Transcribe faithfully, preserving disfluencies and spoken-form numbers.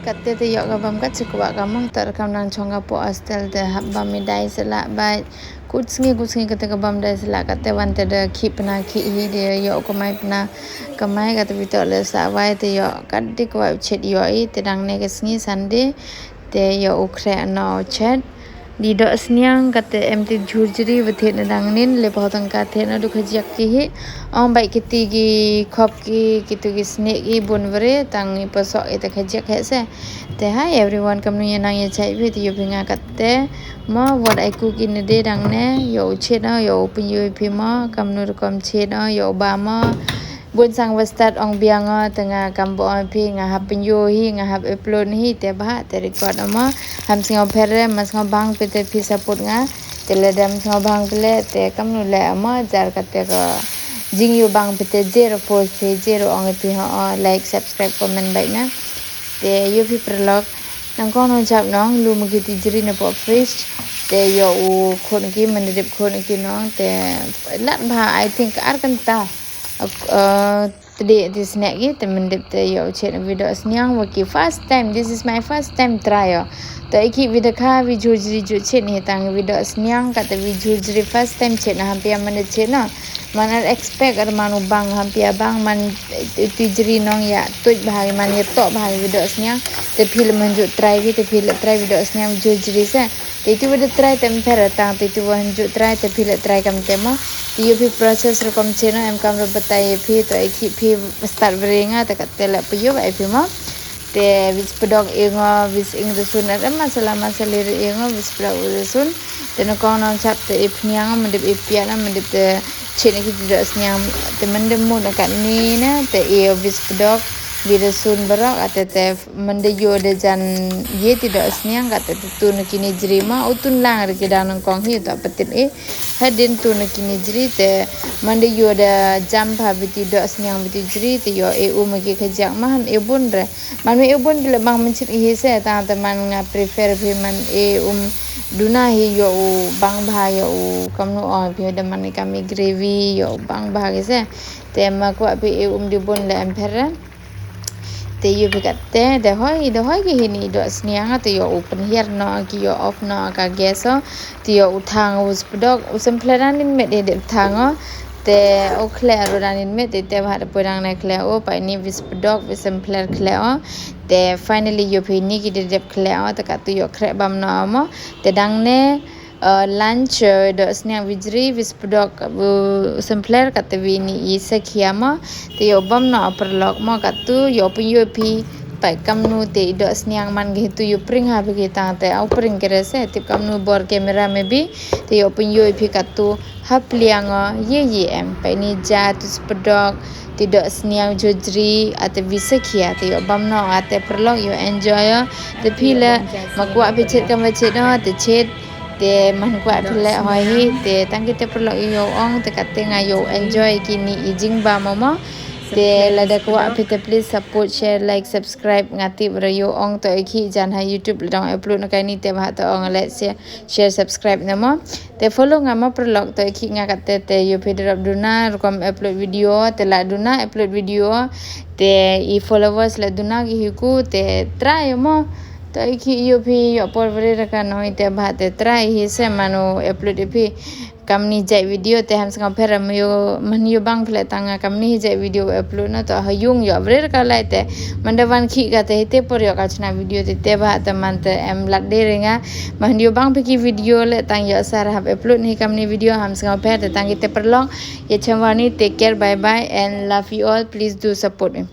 Katte te yoh ka bam kat chi kwah ka mong, te kam nang chong ka po hostel te hap bam i dai sla bait. Kut sngi kut sngi katte ka bam dai sla, katte wan te da khih pna khih hi, de yoh kamai pna kamai, katte phi toh le sa wai te yoh kat de kwah chet yoh i, te dang ne ka sngi Sunday te yoh u khreh noh chet. Di doh sniang katte em te jhur jri wa thied na dang nin, le pau tang ka thied na du khajiak ki hi. Ong bait kiti ki khop ki, kitu ki snieh ki bun ware, tang i pasok i te khajiak he se. Te hi everyone, kamnu ya nang ya chai phi, te yoh phi nga katte. Mo, what I cook in a day dang ne, yoh u chet no, yoh u pynyoh phi mo, kamnu rukom chet no, yoh u ba mo. Bun sang wa start ong biang o, te nga kam bo ong phi, nga hap pynyoh hi, nga hap upload hi, te bha, te record o mo. Ham sngaw pher re, ma sngaw bang phi te phi support nga. Te le dam sngaw bang phi le, te kamnu le o mo, jar katte ko jingyoh bang phi te zero post phi, zero ong phi ho, o, like, subscribe, comment bait na. Te yoh phi paralok, nang kong nong chap nong, lu ma ki ti jri na po fridge. Te yoh u khon ki, man dep khon ki nong, te lat bha, I think, ar kynta. Uh, Tadi di snack ki, te man dep te yoh u chet video sniang wa ki first time. This is my first time try o. Te i ki video kha, video jri ju chet ni tang video sniang, katte video jri first time chet na, hampia man de chet no. Man ar expect ar man u bang, hampia bang man, eh, tu jri nong ya tuj bha ki, man ya toh bha ki video sniang. Te phi le man ju try ki, te phi le try video sniang video jri se. Te itu wa da try te em pher tang, te itu wa hanju try te phi le try kam te mo. Te yoh phi process rukom chet no, em kam ro batai phi, to i ki phi start bring a, te katte le phi yoh wa phi mo. Te wi spdok i ngo, wi ing rusun, em masala masali ri i ngo, wi spdok wi rusun. Te nang kong nong chap te i pniang, man dep i pian, man dep te chet ni ki ti doh sniang, te man de mun ka ni na, te i wi spdok, wi rusun barok, ate te man de yoh de jan ye ti doh sniang, katte te tun ki ni jri ma, u tun lang re ki dang nang kong hi to patit e. Hadien tun ki ni jri te man de yoh de jam bha wi ti doh sniang wi ti jri, te yoh e um ki khajiak ma, ham e bun re. Man me e bun le bang man chit hi se, tang te man nga prefer phi man e um duna hi, yoh u bang bha, yoh u kamnu ong phi de man ka mi gravy, yoh u bang bha ki se. Te ma kwah phi e um di bun le em pher re. Te yoh phi katte, de hoi, de hoi ki hi ni doh sniang, te yoh u pynhiar noh ki, yoh off noh ka gas o, te yoh u thang u spdok, u sempler dang nin met de thang o, te u khleh ro dang nin met, te te bha de poi dang ne khleh o, pa ini wi spdok, wi sempler khleh o, te finally yoh phi ni ki de dep khleh o, te katu yoh khreh bam noh mo, te dang ne, Uh, lunch, uh, doh sniang wi jri, wi spdok, wi sempler, katte wi ni i sakhia mo. Te yoh bam noh paralok mo, katu yoh pynyoh phi, pa kamnu te i doh sniang man ki tu yoh pring ha phi ki tang te, au pring kere se, tip kamnu bor camera maybe, te yoh pynyoh phi katu ha pliang o, ye ye em, pa ini ja tu spdok, te doh sniang jhur jri, ate wi sakhia, te yoh bam noh, ate paralok yoh enjoy o, te phi le, ma kwah phi chet kam wa chet no, te chet, Te man kwah phi le hoi hi, te tang ki te paralok yoh ong, te katte nga yoh enjoy ki ni i jingbam mo mo. Te lada kwah phi te please support, share, like, subscribe, nga tip re yoh ong to i ki jan ha YouTube le dang upload na ka ni te bha to ong le share, share, subscribe na mo. Te follow nga mo paralok to i ki nga katte te yoh phi drop duna rukom upload video, te la duna upload video, te i followers le duna ki hi ku te try mo. To i ki yoh phi yoh por bri ra ka nong i te bha te try hi se manu upload i phi. Kamni jai video te ham sngaw pher am yoh man yoh bang phi le tang nga kamni hi jai video upload na to ha yung yoh bri ra ka lai te. Man da wan ki ka te hi te por yoh ka chna video te te bha te man te em lat de ri nga. Man yoh bang phi ki video le tang yoh sar hap upload ni kamni video ham sngaw pher te tang ki te paralok. Ya chem wa ni, take care, bye bye and love you all. Please do support me.